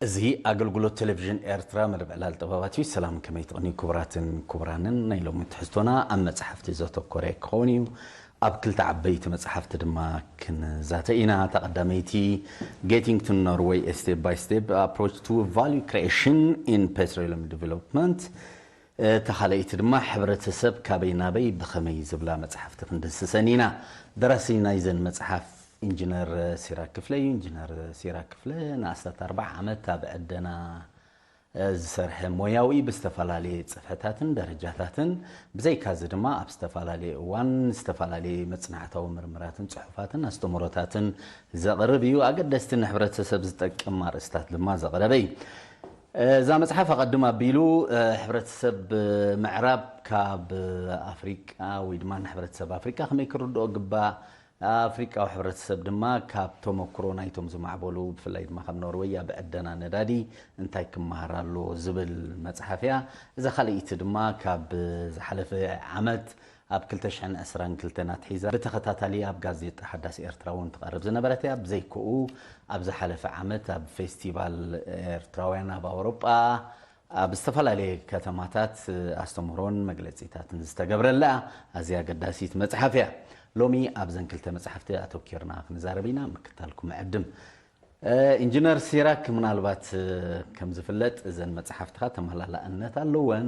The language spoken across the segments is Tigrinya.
እዚ ኣገልግሎት ቴሌቪዥን ኤርትራ መደብ ዕላል ጥበባት እዩ። ሰላም፣ ከመይ ትቕንዩ ክቡራትን ክቡራንን? ናይ ሎሚ ትሕዝቶና ኣብ መጽሓፍቲ ዘተኮረ ክኸውን እዩ። ኣብ ክልተ ዓበይቲ መጽሓፍቲ ድማ ክንዛተ ኢና። እታ ቀዳመይቲ Getting to Norway: A Step by Step Approach to Value Creation in Petroleum Development፣ እታ ካልኣይቲ ድማ ሕብረተሰብ ካበይ ናበይ ብኸመይ ዝብላ መጽሓፍቲ ክንድህስሰን ኢና። ደራሲ ናይዘን መጽሓፍ ኢንጂነር ሲራክ ክፍለ እዩ። ኢንጂነር ሲራክ ክፍለ ንኣስታት ኣርባዓ ዓመት ኣብ ዕደና ዝሰርሐ ሞያዊ፣ ብዝተፈላለየ ጽፍሕታትን ደረጃታትን፣ ብዘይካዚ ድማ ኣብ ዝተፈላለየ እዋን ዝተፈላለየ መጽናዕታዊ ምርምራትን ጽሑፋትን ኣስተምህሮታትን ዘቕርብ እዩ። ኣገደስቲ ንሕብረተሰብ ዝጠቅም ኣርእስታት ድማ ዘቕረበ እዩ። እዛ መጽሓፍ ኣቐድም ኣቢሉ፣ እ፣ ሕብረተሰብ ምዕራብ ካብ ኣፍሪቃ ወይ ድማ ንሕብረተሰብ ኣፍሪቃ ከመይ ክርድኦ ግባእ፣ ኣፍሪቃዊ ሕብረተሰብ ድማ ካብ ተመክሮ ናይቶም ዝማዕበሉ፣ ብፍላይ ድማ ካብ ኖርወይ ኣብ ዕደና ነዳዲ እንታይ ክመሃር ኣሎ ዝብል መጽሓፍ እያ። እዛ ካልኣይቲ ድማ ካብ ዝሓለፈ ዓመት ኣብ ክልተ ሽሕን ዕስራን ክልተን ኣትሒዛ ብተኸታታሊ ኣብ ጋዜጣ ሓዳስ ኤርትራ እውን ትቐርብ ዝነበረት እያ። ብዘይክኡ ኣብ ዝሓለፈ ዓመት ኣብ ፌስቲቫል ኤርትራውያን ኣብ ኣውሮጳ ኣብ ዝተፈላለየ ከተማታት ኣስተምህሮን መግለጺታትን ዝተገብረላ ኣዝያ ኣገዳሲት መጽሓፍ እያ። ሎሚ ኣብዘን ክልተ መጽሓፍቲ ኣተኪርና ክንዛረብ ኢና። ምክታልኩም ዕድም። እ፣ ኢንጂነር ሲራክ፣ ምናልባት፣ እ፣ ከም ዝፍለጥ እዘን መጽሓፍትኻ ተመላላእነት ኣለወን፣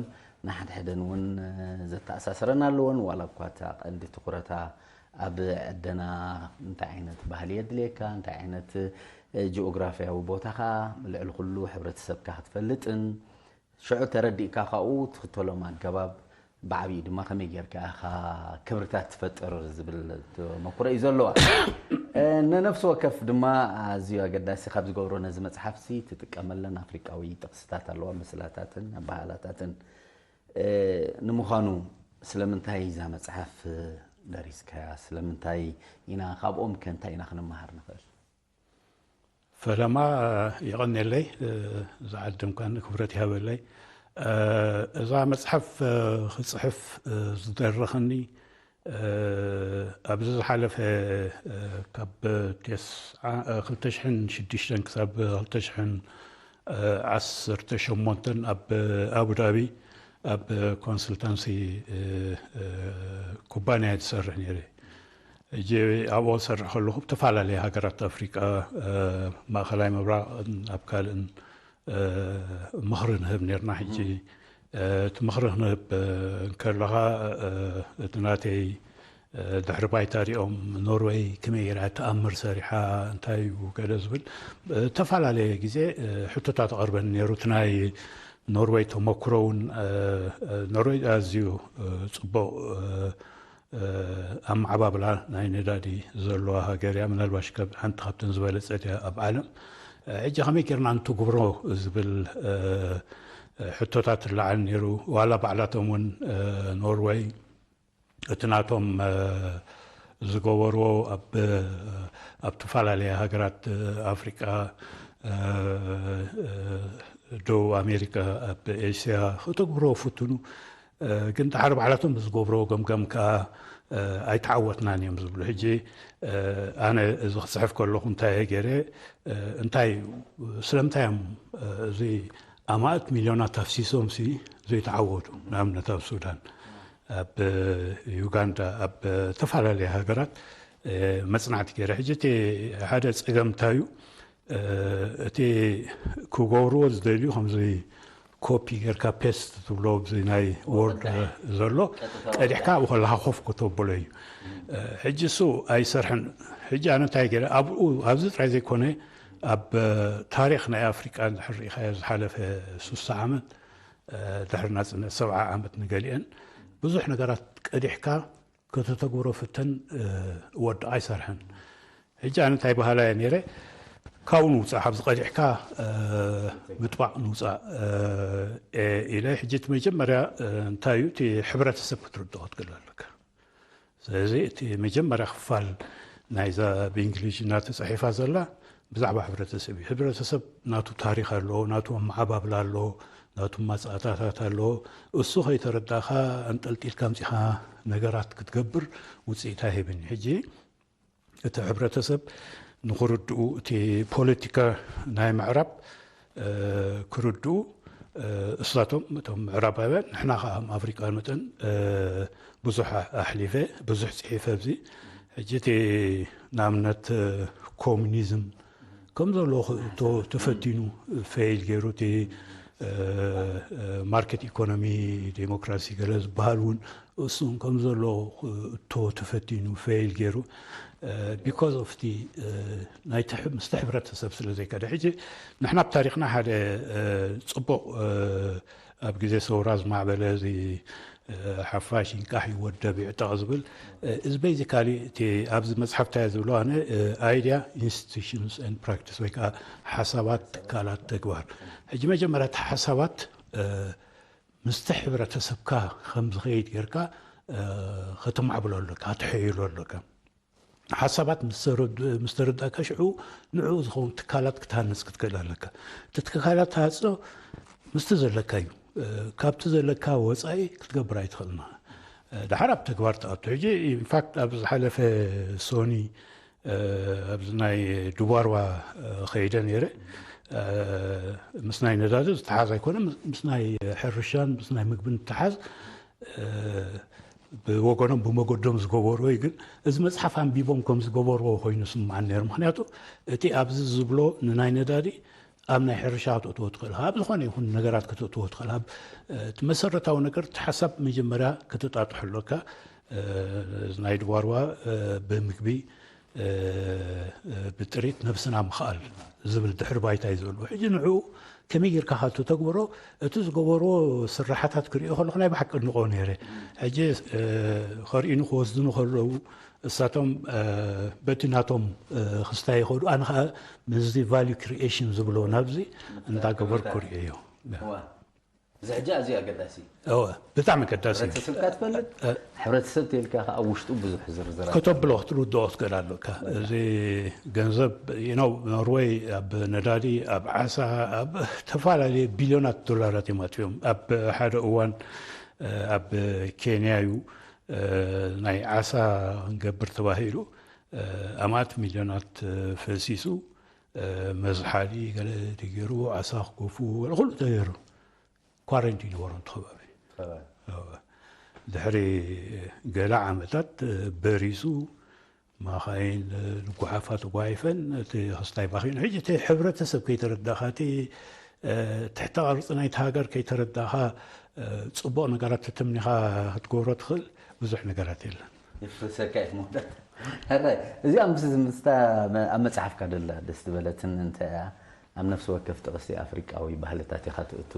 ንሓድሕደን እውን፣ እ፣ ዘተኣሳስረን ኣለወን። ዋላ እኳ እታ ቀንዲ ትኹረታ ኣብ ዕደና እንታይ ዓይነት ባህሊ የድልየካ፣ እንታይ ዓይነት፣ እ፣ ጂኦግራፍያዊ ቦታኻ፣ ልዕሊ ኩሉ ሕብረተሰብካ ክትፈልጥን ሽዑ ተረዲእካ ካብኡ ትኽተሎም ኣገባብ ብዓብዪ ድማ ከመይ ጌርካ ኢኻ ክብርታት ትፈጥር ዝብል ተመክሮ እዩ ዘለዋ። እ፣ ንነፍሲ ወከፍ ድማ ኣዝዩ ኣገዳሲ ካብ ዝገብሮ ነዚ መጽሓፍሲ ትጥቀመለን ኣፍሪቃዊ ጥቕስታት ኣለዋ፣ ምስላታትን ኣበሃላታትን። እ፣ ንምዃኑ ስለምንታይ እዛ መጽሓፍ ደሪስካያ? ስለምንታይ ኢና፣ ካብኦም ከ እንታይ ኢና ክንመሃር ንኽእል? ፈለማ፣ የቐንየለይ፣ እ፣ ዝዓድምካኒ ክብረት ይሃበለይ። እ፣ እዛ መጽሓፍ፣ እ፣ ክጽሕፍ፣ እ፣ ዝደረኸኒ፣ እ፣ ኣብዚ ዝሓለፈ፣ እ፣ ካብ ቴስዓ፣ እ፣ ክልተ ሽሕን ሽዱሽተን ክሳብ ክልተ ሽሕን ዓሰርተ ሸሞንተን ኣብ ኣቡዳቢ ኣብ ኮንስልታንሲ፣ እ፣ እ፣ ኩባንያ ዝሰርሕ ነይረ። ሕጂ ኣብኡ ዝሰርሕ ከለኹ ብተፈላለየ ሃገራት ኣፍሪቃ፣ እ፣ ማእኸላይ ምብራቕን ኣብ ካልእን፣ እ፣ ምኽሪ ንህብ ነርና። ሕጂ፣ እ፣ እቲ ምኽሪ ክንህብ፣ እ፣ እንከለኻ፣ እ፣ እቲ ናተይ፣ እ፣ ድሕሪ ባይታ ሪኦም ኖርወይ ከመይ ገይራ ተኣምር ሰሪሓ፣ እንታይ እዩ ገለ ዝብል፣ እ፣ ዝተፈላለየ ግዜ፣ እ፣ ሕቶታት ኣቕርበኒ ነይሩ። እቲ ናይ ኖርወይ ተመክሮ እውን፣ እ፣ እ፣ ኖርወይ ኣዝዩ፣ እ፣ ጽቡቕ፣ እ፣ እ፣ ኣመዓባብላ ናይ ነዳዲ ዘለዋ ሃገር እያ። ምናልባሽ ካብ ሓንቲ ካብተን ዝበለጸት እያ ኣብ ዓለም። እ፣ ሕጂ ከመይ ጌርና ንትግብሮ ዝብል፣ እ፣ እ፣ ሕቶታት ይለዓል ነይሩ። ዋላ ባዕላቶም እውን፣ እ፣ ኖርወይ እቲ ናቶም፣ እ፣ ዝገበርዎ ኣብ፣ ኣብ ዝተፈላለያ ሃገራት፣ እ፣ ኣፍሪቃ፣ እ፣ እ፣ ደቡብ ኣሜሪካ፣ ኣብ ኤስያ ክተግብርዎ ፍትኑ። እ፣ ግን ደሓር ባዕላቶም ብዝገብርዎ ገምገም ከኣ፣ እ፣ ኣይተዓወትናን እዮም ዝብሉ። ሕጂ፣ እ፣ ኣነ እዚ ክጽሕፍ ከለኹ እንታይ እየ ገይረ፣ እ፣ እንታይ፣ ስለምንታይ እዮም፣ እ፣ እዚ ኣማእት ሚልዮናት ኣፍሲሶም ሲ ዘይተዓወቱ? ንኣብነት ኣብ ሱዳን፣ ኣብ ዩጋንዳ፣ ኣብ ዝተፈላለያ ሃገራት፣ እ፣ መጽናዕቲ ገይረ። ሕጂ እቲ ሓደ ጸገም እንታይ እዩ? እ፣ እቲ ክገብርዎ ዝደልዩ ከምዚ ኮፒ ጌርካ ፔስት ትብሎ ኣብዚ ናይ ወርድ ዘሎ ቀጥታ ቀዲሕካ ኣብኡ ከለኻ ኮፍ ከተብሎ እዩ። እ፣ ሕጂ እሱ ኣይሰርሕን። ሕጂ ኣነ እንታይ ገይረ ኣብኡ ኣብዚ ጥራይ ዘይኮነ ኣብ ታሪኽ ናይ ኣፍሪቃ እንድሕር ርኢኻዮ ዝሓለፈ ስሳ ዓመት፣ እ፣ ድሕሪ ናጽነት ሰብዓ ዓመት ንገሊአን ብዙሕ ነገራት ቀዲሕካ ከተተግብሮ ፍተን፣ እ፣ ወድቕ ኣይሰርሐን። ሕጂ ኣነ እንታይ በሃላ እየ ነይረ፣ ካብኡ ንውፃእ፣ ካብዚ ቀዲሕካ፣ እ፣ ምጥባቕ ንውፃእ፣ እ፣ እየ ኢለ። ሕጂ እቲ መጀመርያ፣ እ፣ እንታይ እዩ፣ እቲ ሕብረተሰብ ክትርድኦ ክትክእል ኣለካ። ስለዚ እቲ መጀመርያ ክፋል ናይዛ ብእንግሊዝኛ ተፃሒፋ ዘላ ብዛዕባ ሕብረተሰብ እዩ። ሕብረተሰብ ናቱ ታሪኽ ኣለዎ፣ ናቱ ኣመዓባብላ ኣለዎ፣ ናቱ ማፃእታታት ኣለዎ። እሱ ከይተረዳእካ ኣንጠልጢልካ ኣምፂኻ ነገራት ክትገብር ውፅኢት ኣይህብን እዩ። ሕጂ እቲ ሕብረተሰብ ንኽርድኡ እቲ ፖለቲካ ናይ ምዕራብ ክርድኡ፣ እሳቶም እቶም ምዕራባውያን፣ ንሕና ከዓ ከም ኣፍሪቃ መጠን ብዙሕ ኣሕሊፈ፣ ብዙሕ ፅሒፈ ኣብዚ። ሕጂ እቲ ንኣብነት ኮሚኒዝም ከም ዘሎ ተፈቲኑ፣ ፌይል ገይሩ፣ እቲ ማርኬት ኢኮኖሚ፣ ዴሞክራሲ ገለ ዝበሃል እውን እሱን ከም ዘሎ እቶ ተፈቲኑ፣ ፌይል ገይሩ፣ ቢኮዝ ኦፍ እቲ ናይቲ ምስቲ ሕብረተሰብ ስለ ዘይከደ። ሕጂ ንሕና ብታሪክና ሓደ ፅቡቕ፣ ኣብ ግዜ ሰውራ ዝማዕበለ እዚ ሓፋሽ ይንቃሕ ይወደብ ይዕጠቕ ዝብል፣ እዚ ቤዚካሊ እቲ ኣብዚ መፅሓፍታዮ ዝብሎ ኣነ፣ ኣይድያ፣ ኢንስቲቱሽንስ ኤንድ ፕራክቲስ፣ ወይ ከዓ ሓሳባት፣ ትካላት፣ ተግባር። ሕጂ መጀመርያ እቲ ሓሳባት ምስቲ ሕብረተሰብካ ከም ዝኸይድ ጌርካ ከተማዕብሎ ኣለካ፣ ክትሕይሎ ኣለካ። ሓሳባት ምስ ተረዳእካ፣ ሽዑ ንዕኡ ዝኸውን ትካላት ክትሃንፅ ክትክእል ኣለካ። እቲ ትካላት ትሃንፆ ምስቲ ዘለካ እዩ። ካብቲ ዘለካ ወፃኢ ክትገብር ኣይትኽእልና። ድሓር ኣብ ተግባር ትኣቱ። ሕጂ ኢንፋክት ኣብ ዝሓለፈ ሶኒ ኣብዚ ናይ ድቧርዋ ከይደ ነይረ። ምስ ናይ ነዳዲ ዝተሓዝ ኣይኮነ፣ ምስ ናይ ሕርሻን ምስ ናይ ምግብን ዝተሓዝ፣ ብወገኖም ብመገዶም ዝገበርዎ እዩ። ግን እዚ መፅሓፍ ኣንቢቦም ከም ዝገበርዎ ኮይኑ ስምዓኒ ነይሩ። ምክንያቱ እቲ ኣብዚ ዝብሎ ንናይ ነዳዲ ኣብ ናይ ሕርሻ ከተእትዎ ትኽእል፣ ኣብ ዝኾነ ይኹን ነገራት ከተእትዎ ትኽእል። ኣብ እቲ መሰረታዊ ነገር፣ እቲ ሓሳብ መጀመርያ ከተጣጥሑ ኣለካ። እዚ ናይ ድባርዋ ብምግቢ ብጥሪት ነብስና ምኽኣል ዝብል ድሕሪ ባይታ እዩ ዘሎ። ሕጂ ንዕኡ ከመይ ጌርካ ካብ ትተግብሮ፣ እቲ ዝገበርዎ ስራሓታት ክሪኦ ከለኹ ናይ ብሓቂ እድንቆ ነይረ። ሕጂ ከርእዩኒ ክወስዱኒ ከለዉ፣ እሳቶም በቲ ናቶም ክስታይ ይኸዱ፣ ኣነ ከዓ ምስዚ ቫልዩ ክሪኤሽን ዝብሎ ናብዚ እንዳገበርኩ ርእዮ። እዚ ሕጂ ኣዝዩ ኣገዳሲ እዩ። እወ፣ ብጣዕሚ ኣገዳሲ እዩ። ሕብረተሰብካ ትፈልጥ፣ ሕብረተሰብ ተልካ ከዓ ኣብ ውሽጡ ብዙሕ ዝርዝራት ከተብሎ ክትርድኦ ክትክእል ኣለካ። እዚ ገንዘብ you know ኖርወይ ኣብ ነዳዲ፣ ኣብ ዓሳ፣ ኣብ ተፈላለየ ቢልዮናት ዶላራት እዮም ኣትዮም። ኣብ ሓደ እዋን ኣብ ኬንያ እዩ ናይ ዓሳ ክንገብር ተባሂሉ ኣማት ሚልዮናት ፈሲሱ፣ መዝሓሊ ገለ ተገይሩ፣ ዓሳ ክገፉ ገለ ኩሉ ተገይሩ። ኳረንቲን ይነበሩ እቲ ከባቢ። ድሕሪ ገለ ዓመታት በሪሱ፣ ማኻይን ልጓሓፋ ተጓሒፈን፣ እቲ ክስታይ ባኺኑ። ሕጂ እቲ ሕብረተሰብ ከይተረዳእካ፣ እቲ ትሕተ ቅርፂ ናይቲ ሃገር ከይተረዳእካ፣ ፅቡቕ ነገራት ተተምኒኻ ክትገብሮ ትኽእል ብዙሕ ነገራት የለን። ይፍርሰካ እዩ መውዳት። ሕራይ፣ እዚኣ ምስ ምስታ ኣብ መፅሓፍካ ደላ ደስ ዝበለትን እንታይ እያ፣ ኣብ ነፍሲ ወከፍ ጥቕሲ ኣፍሪቃዊ ባህልታት ኢኻ ትእቱ።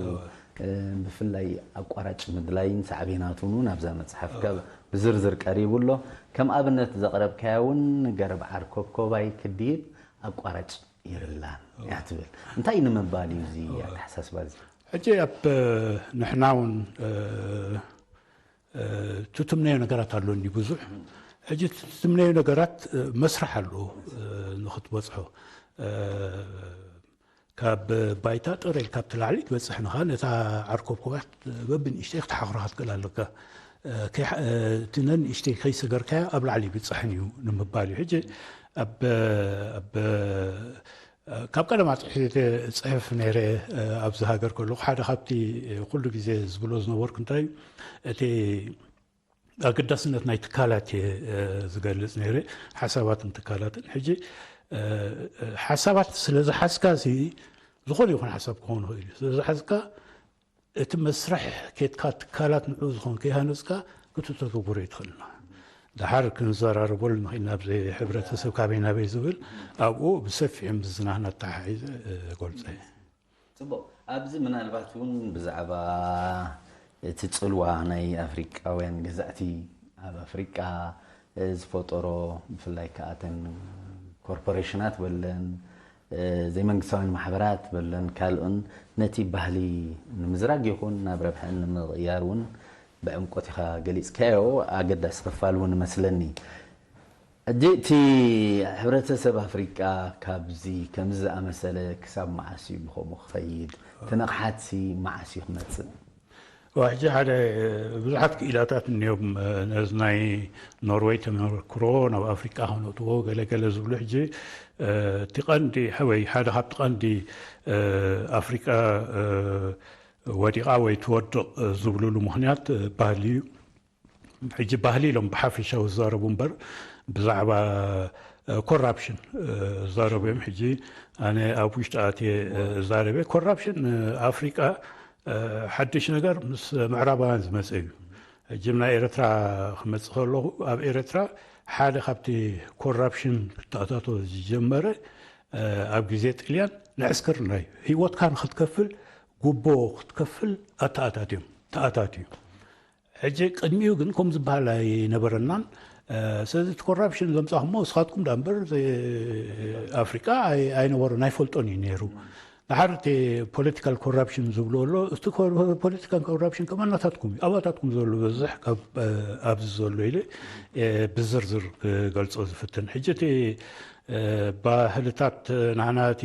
ብፍላይ ኣቋራጭ ምድላይን ሳዕቤናቱን እውን ኣብዛ መፅሓፍካ ብዝርዝር ቀሪቡ ኣሎ። ከም ኣብነት ዘቕረብካዮ እውን ገረብ ዓርኮብ ኮባይ ክድይብ ኣቋራጭ የብላን እያ ትብል። እንታይ ንምባል እዩ እዚ ኣተሓሳስባ እዚ? ሕጂ ኣብ ንሕና እውን ትትምነዮ ነገራት ኣሎ እንዲ ብዙሕ። ሕጂ ትትምነዮ ነገራት መስርሕ ኣሎ ንክትበፅሖ። ካብ ባይታ ጥረ ኢልካ ኣብቲ ላዕሊ ትበፅሕ ንኻ ነታ ዓርኮብ ኮባት በብንእሽተይ ክትሓኽሮ ክትክእል ኣለካ። እቲ ነንእሽተይ ከይሰገርካዮ ኣብ ላዕሊ ይብፅሕን እዩ ንምባል እዩ። ሕጂ ኣብ ኣብ ካብ ቀደም ኣትሒዘ ጽሕፍ ነይረ። ኣብዚ ሃገር ከለኹ ሓደ ካብቲ ኩሉ ግዜ ዝብሎ ዝነበርኩ እንታይ እዩ፣ እቲ ኣገዳስነት ናይ ትካላት እየ ዝገልጽ ነይረ፣ ሓሳባትን ትካላትን። ሕጂ ሓሳባት ስለ ዝሓዝካ ሲ ዝኾነ ይኹን ሓሳብ ክኸውን ይኽእል እዩ። ስለ ዝሓዝካ እቲ መስርሕ ኬድካ ትካላት ንዑ ዝኾን ከይሃነፅካ ክትተግብሮ ይትኽእልና። ደሓር ክንዘራረበሉ ንኽእል ናብዚ ሕብረተሰብ ካበይ ናበይ ዝብል ኣብኡ ብሰፊሑ ምስ ዝናህና ኣተሓሒዘ ገልፀ። ፅቡቕ። ኣብዚ ምናልባት እውን ብዛዕባ እቲ ፅልዋ ናይ ኣፍሪቃውያን ገዛእቲ ኣብ ኣፍሪቃ ዝፈጠሮ ብፍላይ ከኣተን ኮርፖሬሽናት በለን ዘይመንግስታውያን ማሕበራት በለን ካልኦን ነቲ ባህሊ ንምዝራግ ይኹን ናብ ረብሐን ንምቕያር እውን ብዕምቆት ኢኻ ገሊፅካዮ ኣገዳሲ ክፋል እውን እመስለኒ። ሕጂ እቲ ሕብረተሰብ ኣፍሪቃ ካብዚ ከምዚ ዝኣመሰለ ክሳብ መዓስ እዩ ብኸምኡ ክኸይድ? እቲ ንቕሓትሲ መዓስ እዩ ክመፅእ? ሕጂ ሓደ ብዙሓት ክኢላታት እኒኦም፣ ነዚ ናይ ኖርወይ ተመክሮ ናብ ኣፍሪቃ ከነእትዎ ገለገለ ዝብሉ። ሕጂ እቲ ቀንዲ ወይ ሓደ ካብቲ ቀንዲ ኣፍሪቃ ወዲቓ ወይ ትወድቕ ዝብሉሉ ምኽንያት ባህሊ እዩ። ሕጂ ባህሊ ኢሎም ብሓፈሻዊ ዝዛረቡ እምበር ብዛዕባ ኮራፕሽን ዝዛረቡ እዮም። ሕጂ ኣነ ኣብ ውሽጢ ኣትየ እዛረበ። ኮራፕሽን ኣፍሪቃ ሓድሽ ነገር ምስ ምዕራባውያን ዝመፀ እዩ። ሕጂ ናይ ኤርትራ ክመፅእ ከለኹ ኣብ ኤርትራ ሓደ ካብቲ ኮራፕሽን ክተኣታቶ ዝጀመረ ኣብ ግዜ ጥልያን ንዕስክርና እዩ። ህይወትካ ንክትከፍል ጉቦ ክትከፍል ኣተኣታትዮም ተኣታትዩ። ሕጂ ቅድሚኡ ግን ከም ዝበሃል ኣይነበረናን። ስለዚ እቲ ኮራፕሽን ዘምፃኹሞ እስኻትኩም ዳ እምበር ኣፍሪቃ ኣይነበሩን ኣይፈልጦን እዩ ነይሩ። ድሓር እቲ ፖለቲካል ኮራፕሽን ዝብሉ ኣሎ። እቲ ፖለቲካል ኮራፕሽን ከማን ናታትኩም እዩ፣ ኣባታትኩም ዘሎ በዝሕ ኣብዚ ዘሎ ኢለ ብዝርዝር ክገልፆ ዝፍትን። ሕጂ እቲ ባህልታት ናህና እቲ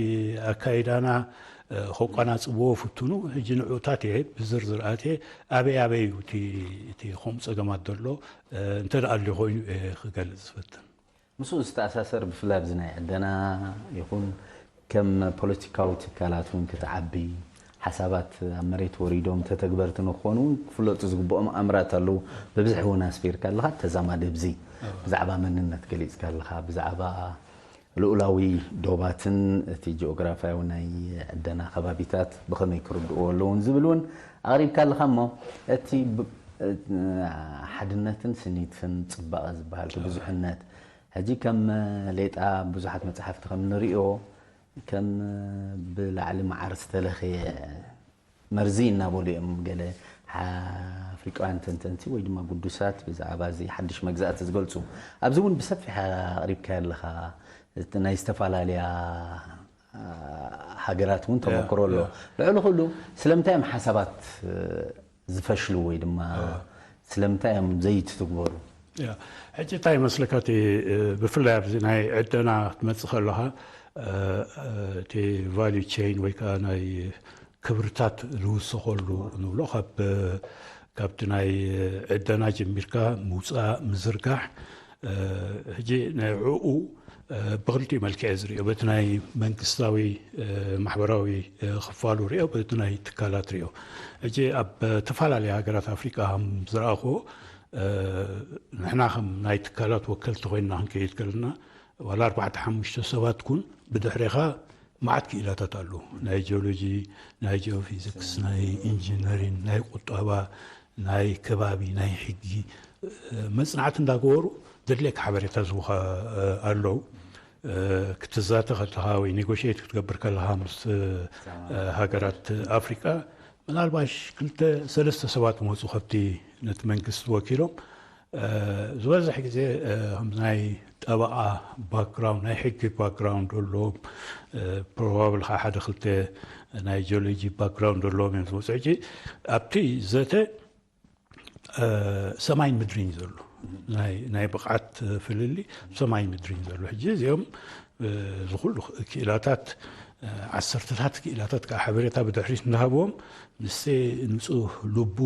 ኣካይዳና ከቋናፅብዎ ፍትኑ። ሕጂ ንዑታት እየ ብዝርዝር ኣትየ ኣበይ ኣበይ እዩ እቲ ከምኡ ፀገማት ዘሎ እንተ ደኣ ኣሎ ኮይኑ እየ ክገልፅ ዝፍትን። ምስኡ ዝተኣሳሰር ብፍላይ ኣብዚ ናይ ዕደና ይኹን ከም ፖለቲካዊ ትካላት እውን ክትዓቢ ሓሳባት ኣብ መሬት ወሪዶም ተተግበርቲ ንክኾኑ እውን ክፍለጡ ዝግብኦም ኣምራት ኣለዉ። ብብዝሒ እውን ኣስፊርካ ኣለኻ ተዛማዲ ብዚ ብዛዕባ መንነት ገሊፅካ ኣለኻ ብዛዕባ ልኡላዊ ዶባትን እቲ ጂኦግራፍያዊ ናይ ዕደና ከባቢታት ብኸመይ ክርድእዎ ኣለውን ዝብል እውን ኣቕሪብካ ኣለኻ እሞ እቲ ሓድነትን ስኒትን ፅባቐ ዝበሃል ብዙሕነት ሕጂ ከም ሌጣ ብዙሓት መፅሓፍቲ ከም ንሪኦ ከም ብላዕሊ መዓር ዝተለኸየ መርዚ እናበሉ እዮም ገለ ኣፍሪቃውያን ተንተንቲ ወይ ድማ ግዱሳት ብዛዕባ እዚ ሓድሽ መግዛእቲ ዝገልፁ። ኣብዚ እውን ብሰፊሕ ኣቕሪብካ ኣለኻ ናይ ዝተፈላለያ ሃገራት እውን ተመክሮ ኣሎ። ልዕሊ ኩሉ ስለምንታይ እዮም ሓሳባት ዝፈሽሉ ወይ ድማ ስለምንታይ እዮም ዘይትትግበሩ? ሕጂ እንታይ መስለካ እቲ ብፍላይ ኣብዚ ናይ ዕደና ክትመፅእ ከለካ እቲ ቫልዩ ቸይን ወይ ከዓ ናይ ክብርታት ዝውሰኸሉ ንብሎ ካብቲ ናይ ዕደና ጀሚርካ ምውፃእ ምዝርጋሕ ሕጂ ናይ ዕኡ ብክልቲኡ መልክዕ ዝሪኦ በቲ ናይ መንግስታዊ ማሕበራዊ ክፋሉ ሪኦ በቲ ናይ ትካላት ሪኦ። ሕጂ ኣብ ተፈላለየ ሃገራት ኣፍሪቃ ከም ዝረኣኽዎ ንሕና ከም ናይ ትካላት ወከልቲ ኮይንና ክንከይድ ከለና ዋላ ኣርባዕተ ሓሙሽተ ሰባት ኩን ብድሕሬኻ መዓት ክኢላታት ኣለዉ። ናይ ጂኦሎጂ፣ ናይ ጂኦፊዚክስ፣ ናይ ኢንጂነሪን፣ ናይ ቁጠባ፣ ናይ ከባቢ፣ ናይ ሕጊ መፅናዕቲ እንዳገበሩ ዘድልየካ ሓበሬታ ዝቡኻ ኣለዉ። ክትዛተ ከለኻ ወይ ኔጎሽት ክትገብር ከለኻ ምስ ሃገራት ኣፍሪቃ ምናልባሽ ክልተ ሰለስተ ሰባት መፁ ከብቲ ነቲ መንግስቲ ወኪሎም ዝበዝሕ ግዜ ከም ናይ ጠበቓ ባክግራውንድ ናይ ሕጊ ባክግራውንድ ኣለዎም። ፕሮባብል ከዓ ሓደ ክልተ ናይ ጂኦሎጂ ባክግራውንድ ኣለዎም እዮም ዝመፁ። ሕጂ ኣብቲ ዘተ ሰማይን ምድሪን ዘሎ ናይ ብቕዓት ፍልሊ ሰማይን ምድሪን ዘሎ። ሕጂ እዚኦም ዝኩሉ ክኢላታት ዓሰርተታት ክኢላታት ከዓ ሓበሬታ ብድሕሪት እንዳሃብዎም ምስ ንፁህ ልቡ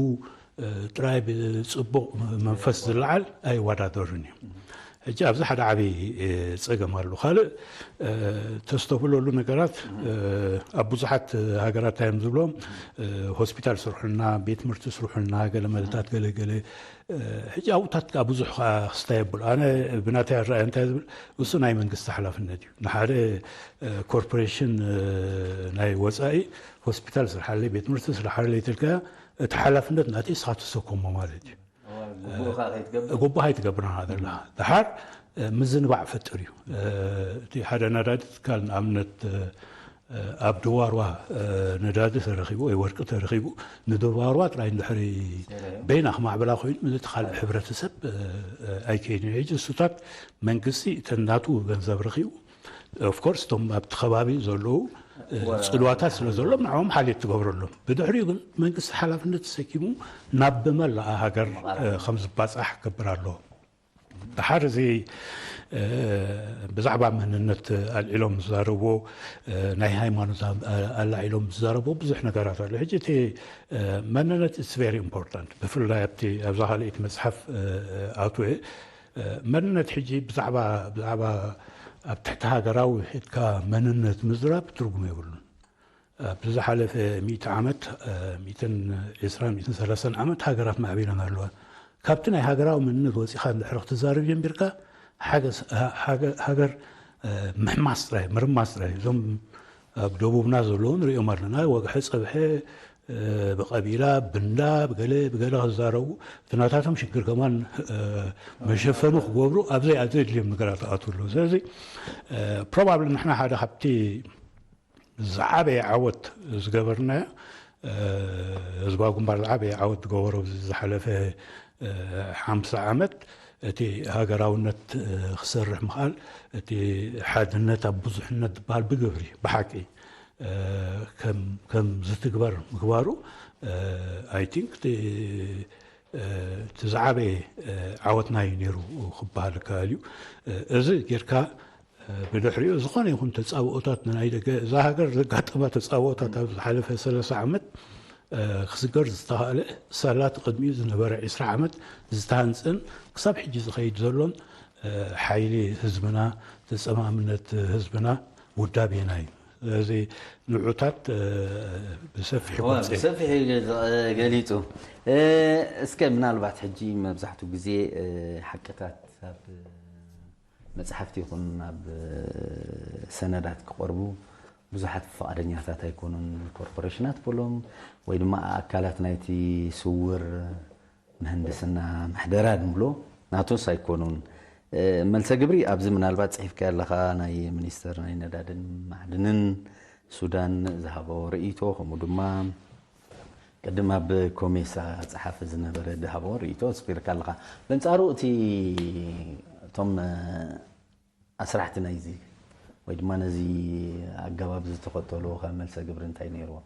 ጥራይ ብፅቡቕ መንፈስ ዝለዓል ኣይወዳደሩን እዮም። ሕጂ ኣብዚ ሓደ ዓብዪ ፀገም ኣሎ። ካልእ ተስተብህለሉ ነገራት ኣብ ብዙሓት ሃገራት እዮም ዝብሎም ሆስፒታል ስርሑልና፣ ቤት ትምህርቲ ስርሑልና፣ ገለ መለታት ገለ ገለ ሕጂ ኣብኡታት ከዓ ብዙሕ ከዓ ክስታይ የብሉ። ኣነ ብናተይ ኣረኣያ እንታይ ዝብል እሱ ናይ መንግስቲ ሓላፍነት እዩ። ንሓደ ኮርፖሬሽን ናይ ወፃኢ ሆስፒታል ስርሓለይ፣ ቤት ትምህርቲ ስርሓለይ ትልካ እቲ ሓላፍነት ናተይ እስኻ ትሰከሞ ማለት እዩ። ጉቡእ ከይትገብር ናኻ ዘለኻ ድሓር ምዝንባዕ ፈጥር እዩ። እቲ ሓደ ነዳዲ ትካል ንኣብነት ኣብ ደዋርዋ ነዳዲ ተረኺቡ ወይ ወርቂ ተረኺቡ ንደዋርዋ ጥራይ እንድሕሪ በይና ክማዕብላ ኮይኑ ነቲ ካልእ ሕብረተሰብ ኣይከይድን። ሕጂ እሱታት መንግስቲ እተን ናቱ ገንዘብ ረኺቡ ኦፍኮርስ እቶም ኣብቲ ከባቢ ዘለዉ ፅልዋታት ስለ ዘለዎም ንዕኦም ሓልዮት ትገብረሎም። ብድሕሪኡ ግን መንግስቲ ሓላፍነት ተሰኪሙ ናብ ብመላኣ ሃገር ከም ዝባፃሕ ክገብር ኣለዎ። ድሓር እዚ ብዛዕባ መንነት ኣልዒሎም ዝዛረብዎ፣ ናይ ሃይማኖት ኣላዒሎም ዝዛረብዎ ብዙሕ ነገራት ኣሎ። ሕጂ እቲ መንነት it's very important፣ ብፍላይ ኣብቲ ኣብዛ ካልኣይቲ መጽሓፍ ኣትወ መንነት ሕጂ ብዛዕባ ብዛዕባ ኣብ ትሕቲ ሃገራዊ ሒድካ መንነት ምዝራብ ትርጉም የብሉን። ኣብ ዝሓለፈ ሚእቲ ዓመት፣ ሚእትን ዕስራን ሚእትን ሰላሳን ዓመት ሃገራት ማዕቢለን ኣለዋ። ካብቲ ናይ ሃገራዊ መንነት ወጺኻ እንድሕር ክትዛረብ ጀሚርካ፣ ሓገስ-፣ ሃ-፣ ሃገ-፣ ሃገር፣ ምሕማስ ጥራይ፣ ምርማስ ጥራይ። እዞም ኣብ ደቡብና ዘለዉ ንሪኦም ኣለና። ወግሐ ጸብሐ፣ ብቐቢላ፣ ብንዳ፣ ብገለ፣ ብገለ ክዛረቡ፣ እቲ ናታቶም ሽግር ከማን፣ መሸፈኒ ክገብሩ፣ ኣብ ዘይ-፣ ኣብ ዘየድልዮም ነገራት ኣትዉ ኣለዉ። ስለዚ፣ ፕሮባብሊ ንሕና ሓደ ካብቲ ዝዓበየ ዓወት ዝገበርናዮ፣ ህዝባዊ ግንባር ዝዓበየ ዓወት ዝገበሮ ኣብዚ ዝሓለፈ ሓምሳ ዓመት፣ እቲ ሃገራውነት ክሰርሕ ምኽኣል፣ እቲ ሓድነት ኣብ ብዙሕነት ዝበሃል ብግብሪ ብሓቂ ከም ከም ዝትግበር ምግባሩ፣ I think እቲ እቲ ዝዓበየ ዓወትና እዩ ነይሩ ክበሃል ይከኣል እዩ። እዚ ጌርካ ብድሕሪኡ ዝኾነ ይኹን ተጻብኦታት ንናይ ደገ፣ እዛ ሃገር ዘጋጠማ ተጻብኦታት ኣብ ዝሓለፈ ሰላሳ ዓመት ክስገር ዝተኻእለ፣ ሳላ እቲ ቅድሚኡ ዝነበረ ዕስራ ዓመት ዝተሃንጸን ክሳብ ሕጂ ዝኸይድ ዘሎን ሓይሊ ህዝብና፣ ተጸማምነት ህዝብና ውዳቤና እዩ። ስለዚ ንዑታት ብሰፊሑ እዋ፣ ክወጽእ ብሰፊሑ ገ-፣ ገሊጹ። እስከ ምናልባት ሕጂ መብዛሕትኡ ግዜ ሓቅታት ኣብ መጽሓፍቲ ይኹን ኣብ ሰነዳት ክቐርቡ ብዙሓት ፍቓደኛታት ኣይኮኑን። ኮርፖሬሽናት በሎም ወይ ድማ ኣካላት ናይቲ ስውር ምህንድስና ምሕደራ ንብሎ ናቶስ ኣይኮኑን። መልሰ ግብሪ ኣብዚ ምናልባት ጽሒፍካዮ ኣለኻ፣ ናይ ሚኒስተር ናይ ነዳድን ማዕድንን ሱዳን ዝሃቦ ርእይቶ፣ ከምኡ ድማ ቅድም ኣብ ኮሜሳ ጸሓፊ ዝነበረ ዝሃቦ ርእይቶ ኣስፊርካ ኣለኻ። በንጻሩ እቲ እቶም ኣስራሕቲ ናይዚ ወይ ድማ ነዚ ኣገባብ ዝተኸተሉ ካብ መልሰ ግብሪ እንታይ ነይርዎ?